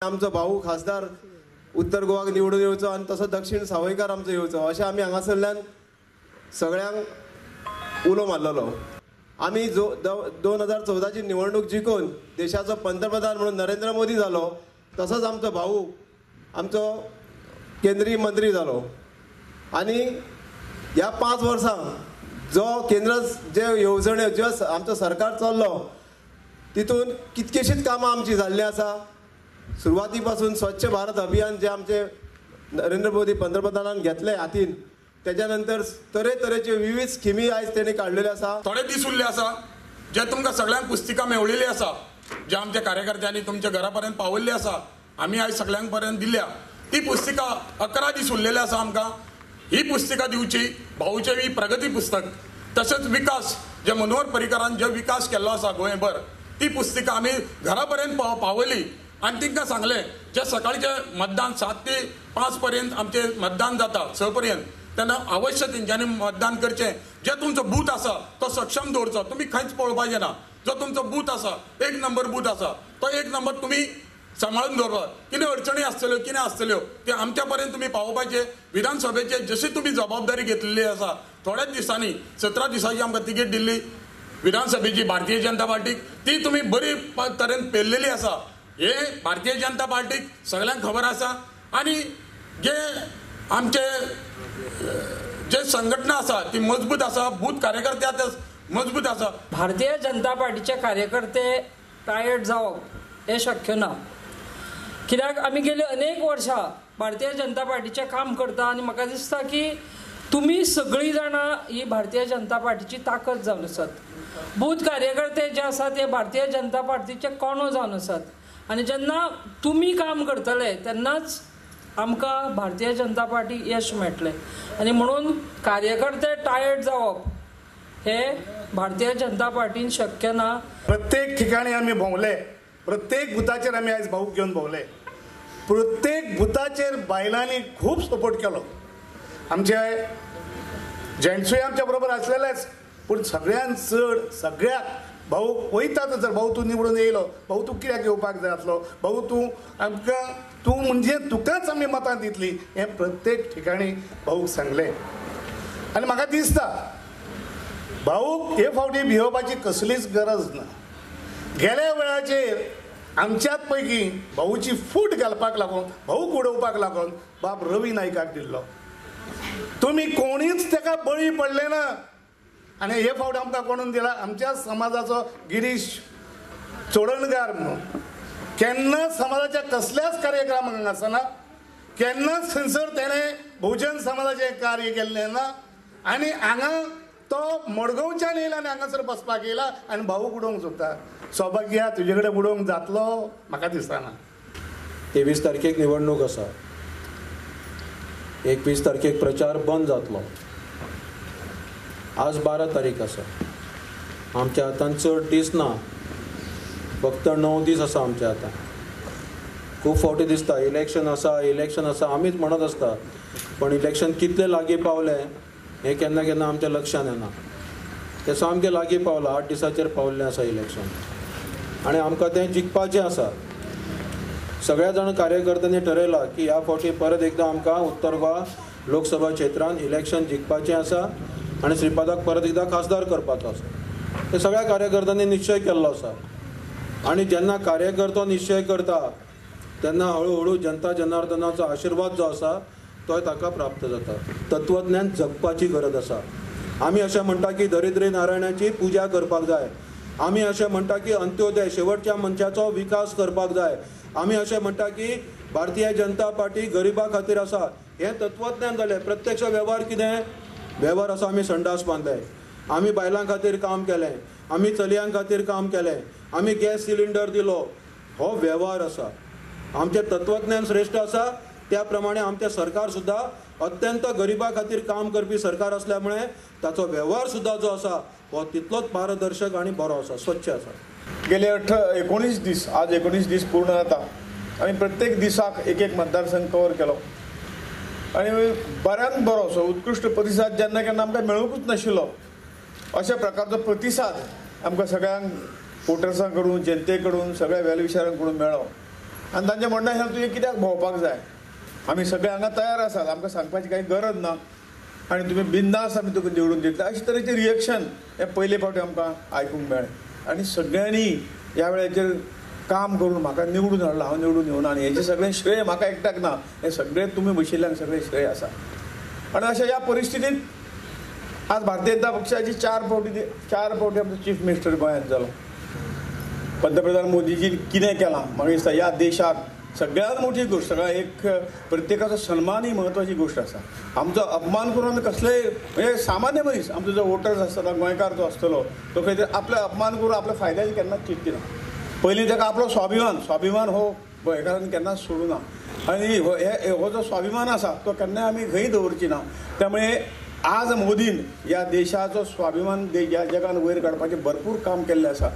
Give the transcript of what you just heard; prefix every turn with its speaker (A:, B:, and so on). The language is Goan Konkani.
A: आमचो भाऊ खासदार उत्तर गोवाक निवडून येवचो आनी तसो दक्षिण सावयकार आमचो येवचो अशें आमी हांगासरल्यान सगळ्यांक उलो मारलेलो। आमी जो 2014ची निवडणूक जिखून देशाचो पंतप्रधान म्हणून नरेंद्र मोदी जालो, तसोच आमचो भाऊ आमचो केंद्रीय मंत्री जालो आनी ह्या 5 वर्सांक जो केंद्र जे येवजण्यो ज्यो आमचो सरकार चल्लो तितून कितकेशीच कामां आमची जाल्लीं आसा। सुरवाती पासून स्वच्छ भारत अभियान जे आमचे नरेंद्र मोदी पंतप्रधानान घेतले हातीन, तेच्या नंतर तरेतरेचे विविध स्किमी आयज तेणी काडलेले आसा।
B: थोडे दीस उरले आसा जे तुमकां सगळ्यांक पुस्तिका मेवलेली आसा, जे आमच्या कार्यकर्त्यांनी तुमच्या घरा पर्यंत पावयल्ली आसा, आमी आयज सगळ्यांक पर्यंत दिल्या ती पुस्तिका 11 दीस उरलेले आसा आमकां। ही पुस्तिका दिवची भाऊचे ही प्रगती पुस्तक, तशेंच विकास जे मनोहर पर्रीकरान जे विकास केल्लो आसा गोंयभर ती पुस्तिका आमी घरा पर्यंत पावयली आनी तांकां सांगलें जे सकाळचें मतदान 7 ते 5 पर्यंत आमचें मतदान जाता 6 पर्यंत, तेन्ना अवश्य तेंच्यांनी मतदान करचें। जे तुमचो बूथ आसा तो सक्षम दवरचो, तुमी खंयच पळोवपाचें ना। जो तुमचो बूथ आसा 1 नंबर बूथ आसा तो 1 नंबर तुमी सांबाळून दवरप। कितें अडचणी आसतल्यो कितें आसतल्यो ते आमच्या पर्यंत तुमी पावोवपाचें। विधानसभेचे जशी तुमी जबाबदारी घेतलेली आसा, थोड्याच दिसांनी 17 दिसांची आमकां तिकेट दिल्ली विधानसभेची भारतीय जनता पार्टीक, ती तुमी बरी तरेन पेरलेली आसा। हे भारतीय जनता पार्टीक सगळ्यांक खबर आसा आनी जे आमचे जे संघटना आसा ती मजबूत आसा, बूथ कार्यकर्ते आतां मजबूत आसा।
C: भारतीय जनता पार्टीचे कार्यकर्ते टायर्ड जावप हें शक्य ना, कित्याक आमी गेली अनेक वर्सां भारतीय जनता पार्टीचें काम करता आनी म्हाका दिसता की तुमी सगळीं जाणां ही भारतीय जनता पार्टीची ताकद जावन आसात। बूथ कार्यकर्ते जे आसात ते भारतीय जनता पार्टीचे कोणो जावन आसात आनी जेन्ना तुमी काम करतले तेन्नाच आमकां भारतीय जनता पार्टी यश मेळटलें आनी म्हणून कार्यकर्ते टायर्ड जावप हे भारतीय जनता पार्टीन शक्य ना।
D: प्रत्येक ठिकाणी आमी भोंवले, प्रत्येक बुथाचेर आमी आयज भाऊक घेवन भोंवले, प्रत्येक बुथाचेर बायलांनी खूब सपोर्ट केलो। आमचे जेंट्सूय आमच्या बरोबर आसलेलेच, पूण सगळ्यान चड सगळ्याक भाऊ वयता थंयसर, भाऊ तूं निवडून येयलो, भाऊ तूं कित्याक येवपाक जाय आसलो, भाऊ तूं आमकां तूं म्हणजे तुकाच आमी मतां दितली, हें प्रत्येक ठिकाणी भाऊक सांगलें। आनी म्हाका दिसता भाऊक हे फावटी भियोवपाची कसलीच गरज ना। गेल्या वेळाचेर आमच्याच पैकी भाऊची फूट घालपाक लागून, भाऊक उडोवपाक लागून बाब रवी नायकाक दिल्लो, तुमी कोणीच ताका बळी पडले ना। आनी हे फावट आमकां कोणून दिला, आमच्या समाजाचो गिरीश चोडणकार म्हणून केन्नाच समाजाच्या कसल्याच कार्यक्रमाक आसना, केन्नाच थंयसर तेणें बहुजन समाजाचें कार्य केल्लें ना आनी हांगा तो मडगांवच्यान येयला आनी हांगासर बसपाक येयला आनी भाऊक उडोवंक सोदता। सौभाग्या तुजे कडेन उडोवंक जातलो म्हाका दिसना।
E: 23 तारखेक निवडणूक आसा, 21 तारखेक प्रचार बंद जातलो। आज 12 तारीख आसा, आमच्या हातान चड दीस ना, फक्त 9 दीस आसा आमच्या हातान। खूब फावटी दिसता इलेक्शन आसा इलेक्शन आसा आमीच म्हणत आसता, पण इलेक्शन कितले लागीं पावलें हें केन्ना केन्ना आमच्या लक्षान येना। तें सामकें लागीं पावलां, 8 दिसाचेर पावल्लें आसा इलेक्शन आनी आमकां तें जिखपाचें आसा। सगळ्या जाण कार्यकर्त्यांनी ठरयलां की ह्या फावटी परत एकदां आमकां उत्तर गोवा लोकसभा क्षेत्रांत इलेक्शन जिखपाचें आसा आनी श्रीपादाक परत एकदां खासदार करपाचो आसा। ते सगळ्या कार्यकर्त्यांनी निश्चय केल्लो आसा आनी जेन्ना कार्यकर्तो निश्चय करता तेन्ना हळू हळू जनता जनार्दनाचो आशिर्वाद जो आसा तोय ताका प्राप्त जाता। तत्वज्ञान जगपाची गरज आसा। आमी अशें म्हणटा की दरिद्री नारायणाची पुजा करपाक जाय, आमी अशें म्हणटा की अंत्योदय शेवटच्या मनशाचो विकास करपाक जाय, आमी अशें म्हणटा की भारतीय जनता पार्टी गरिबा खातीर आसा। हें तत्वज्ञान जालें। प्रत्यक्ष वेव्हार कितें वेव्हार आसा, आमी संडास बांदले, आमी बायलां खातीर काम केलें, आमी चलयां खातीर काम केलें, आमी गॅस सिलिंडर दिलो, हो वेव्हार आसा। आमचें तत्वज्ञान श्रेश्ठ आसा, त्या प्रमाणे आमचें सरकार सुद्दां अत्यंत गरिबा खातीर काम करपी सरकार असल्या मुळे ताचो वेव्हार सुद्दां जो आसा हो तितलोच पारदर्शक आनी बरो आसा, स्वच्छ आसा।
F: गेले 19 दीस, आज 19 दीस पूर्ण जाता, आमी प्रत्येक दिसाक एक एक मतदारसंघ कवर केलो आनी बऱ्यान बरो असो उत्कृश्ट प्रतिसाद जेन्ना केन्ना आमकां मेळुंकूच नाशिल्लो अशा प्रकारचो प्रतिसाद आमकां सगळ्यांक वोटर्सां कडून, जनते कडून, सगळ्या वेलविशारां कडून मेळ्ळो। आनी तांचें म्हणणें आसा तुवें कित्याक भोंवपाक जाय, आमी सगळे हांगा तयार आसात, आमकां सांगपाची कांय गरज ना आनी तुमी बिंदास आमी तुका निवडून दितले. अशे तरेचें रिएक्शन हें पयले फावटी आमकां आयकूंक मेळ्ळें आनी सगळ्यांनी ह्या वेळाचेर काम करून म्हाका निवडून हाडलो. हांव निवडून येवना आनी हेजें सगळें श्रेय म्हाका एकट्याक ना, हें सगळें तुमी बशिल्ल्यांक सगळें श्रेय आसा. आनी अशा ह्या परिस्थितींत आज भारतीय जनता पक्षाची चार फावटी आमचो चीफ मिनिस्टर गोंयांत जालो. पंतप्रधान मोदीजीन कितें केलां म्हाका दिसता ह्या देशाक सगळ्यांत मोठी गोश्ट, सगळ्या एक प्रत्येकाचो सन्मान ही म्हत्वाची गोश्ट आसा. आमचो अपमान करून आमी कसलेय म्हणजे सामान्य मनीस आमचो जो वोटर्स आसता, गोंयकार जो आसतलो तो खंय तरी आपलो अपमान करून आपल्या फायद्याची केन्नाच चिंतना. पयलीं ताका आपलो स्वाभिमान हो गोंयकारान केन्नाच सोडूना आनी हो जो स्वाभिमान आसा तो केन्नाय आमी खंय दवरची ना. त्यामुळे आज मोदीन ह्या देशाचो स्वाभिमान ह्या जगान वयर काडपाचें भरपूर काम केल्लें आसा.